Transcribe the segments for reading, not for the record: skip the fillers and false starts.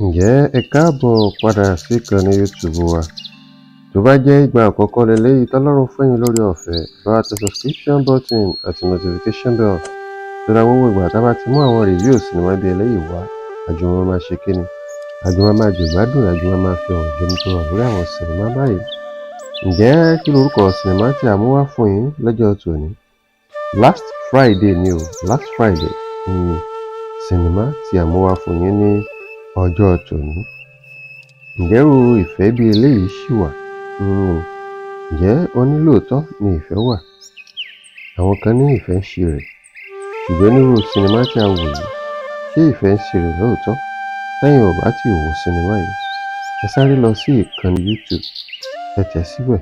Ǹjẹ́ ẹ káàbọ̀ padà sí ìkànnì YouTube wa. Tó bá jẹ́ ìgbà àkọ́kọ́ leléyìí tọ́lọ́run fún yín lórí ọ̀fẹ́, ẹ bá wa tẹ subscription button àti notification bell so that gbogbo ìgbà tá a bá ti mú àwọn review sinimá bí eléyìí wá, àjùmọ̀ máa ṣe kíni, àjùmọ̀ máa jẹ̀gbádùn, àjùmọ̀ máa fi ọ̀rọ̀ jomitoro lórí àwọn sinimá báyìí. Ǹjẹ́ kí lorúkọ sinimá tí a mú wá fún yín lọ́jọ́ tòní? Last Friday ni o. Last Friday ni sinimá tí a mú wá fún yín ní ọjọ́ tòní. Ǹjẹ́ irú ìfẹ́ bí eléyìí ṣì wà? Ǹjẹ́ wọ́n ní lóòótọ́ ni ìfẹ́ wà? Àwọn kan ní ìfẹ́ ń ṣirè, ṣùgbọ́n nírú sinimá tí a wò yìí, ṣé ìfẹ́ ń ṣirè lóòótọ́? Tẹ́yin ò bá tíì wo sinimá yìí, ẹ sáré lọ sí ìkànnì YouTube, ẹ tẹ̀ síbẹ̀,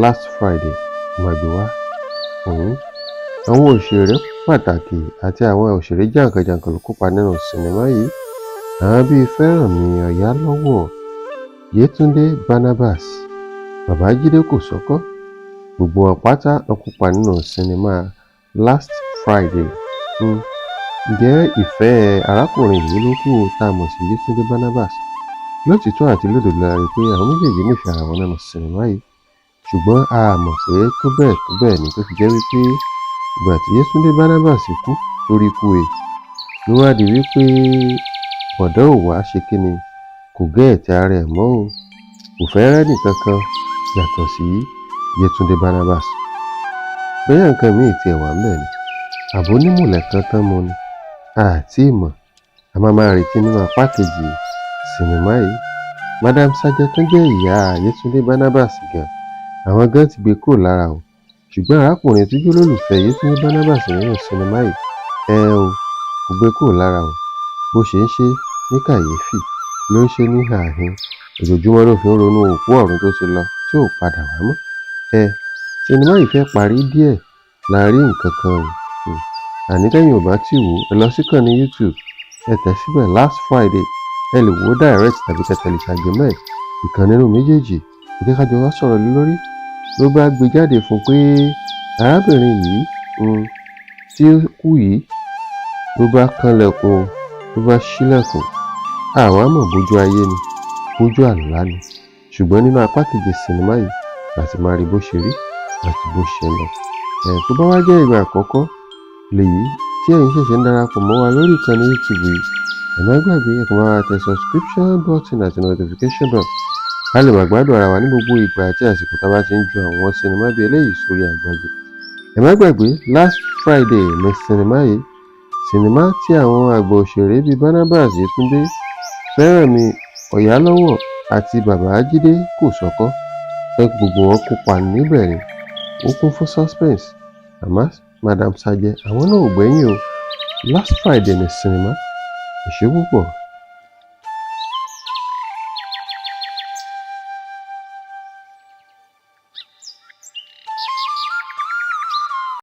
Last Friday, ó máa gbé wá fún yín. Àwọn òṣèré pàtàkì àti àwọn òṣèré jàǹkànjàǹkàn ló kópa nínú sinimá yìí. Àwọn bíi Fẹ́rànmi Ọ̀yálọ́wọ̀, Yétúndé Barnabas, Babájídé Kòsọ́kọ́, gbogbo wọn pátá ló kópa nínú sinimá Last Friday. Ǹjẹ́ ìfẹ́ arákùnrin yìí ló kú tá a mọ̀ sí Yétúndé Barnabas? Lótìítọ́ àti lódodo la rí i pé àwọn méjèèjì nífẹ̀ẹ́ ara wọn nínú sinimá yìí, ṣùgbọ́n a mọ̀ pé tó bẹ́ẹ̀ tó bẹ́ẹ̀ ni, tó fi jẹ́ wípé ìgbà tí Yétúndé Barnabas kú torí ikú e ló wá di wípé bọ̀dá ò wá ṣe kíni, kò get ara ẹ̀ mọ́ o, kò fẹ́ rẹ́nìkankan yàtọ̀ sí Yétúndé Barnabas. Bóyá nǹkan míì tiẹ̀ wà ńbẹ̀ ni, àbó nímùlẹ̀ kan tán mu ni, a à tíì mọ̀. A máa máa retí nínú apá kejì sinimá yìí. Madam Sajẹ tó jẹ́ ìyá Yétúndé Barnabas gan, àwọn gan ti gbé kúrò lára o, ṣùgbọ́n arákùnrin tó jẹ́ olólùfẹ́ Yétúndé Barnabas nínú sinimá yìí, ẹ o, kò gbé kúrò lára o. Bó ṣe ń ṣe ní kàyéfì ló ń ṣe ní hàhín. Ojoojúmọ́ ló fi ń ronú òkú ọ̀run tó ti lọ tí ò padà wá mọ́. Ẹ sinimá yìí fẹ́ parí díẹ̀ la rí nǹkan kan o. Àní tẹ́yin ò bá tíì wò ó, ẹ lọ síkànnì YouTube, ẹ tẹ̀ síbẹ̀, Last Friday. Ẹ lè wò ó direct tàbí kẹ́ tẹ̀lé Ṣàgémẹ̀, ìkan nínú méjèèjì. Ẹ jẹ́ ká jọ wá sọ̀rọ̀ lé lórí. Ló bá gbé jáde fún pé arábìnrin yìí tí ó kú yìí ló bá kanlẹ̀kùn, ló bá ṣílẹ̀kùn. Àwa mọ̀ bójú ayé ni, bójú àlá ni, ṣùgbọ́n nínú apá kejì sinimá yìí láti máa rí bó ṣe rí àti bó ṣe lọ. Ẹ̀ tó bá wá jẹ́ ìgbà àkọ́kọ́ lèyí tí ẹ̀yin ṣẹ̀ṣẹ̀ ń darapọ̀ mọ́ wa lórí ìkànnì YouTube yìí, ẹ má gbàgbé, ẹ kàn máa tẹ subscription button àti notification bell ká lè máa gbádùn ara wa ní gbogbo ìgbà àti àsìkò tá a bá ti ń ju àwọn sinimá bíi eléyìí sórí àgbàgbé. Ẹ má gbàgbé, Last Friday ní sinimá yìí, sinimá tí àwọn àgbà òṣèré bíi Barnabas Yétúndé, Fẹ́rànmi Ọ̀yálọ́wọ̀ àti Babájídé Kòsọ́kọ́ pé gbogbo wọn kópa níbẹ̀ ni. Ó kún fún suspense, àmọ́ Madam Sajẹ, àwọn náà ò gbẹ́yìn o. Last Friday ní sinimá. Ẹ ṣé púpọ̀.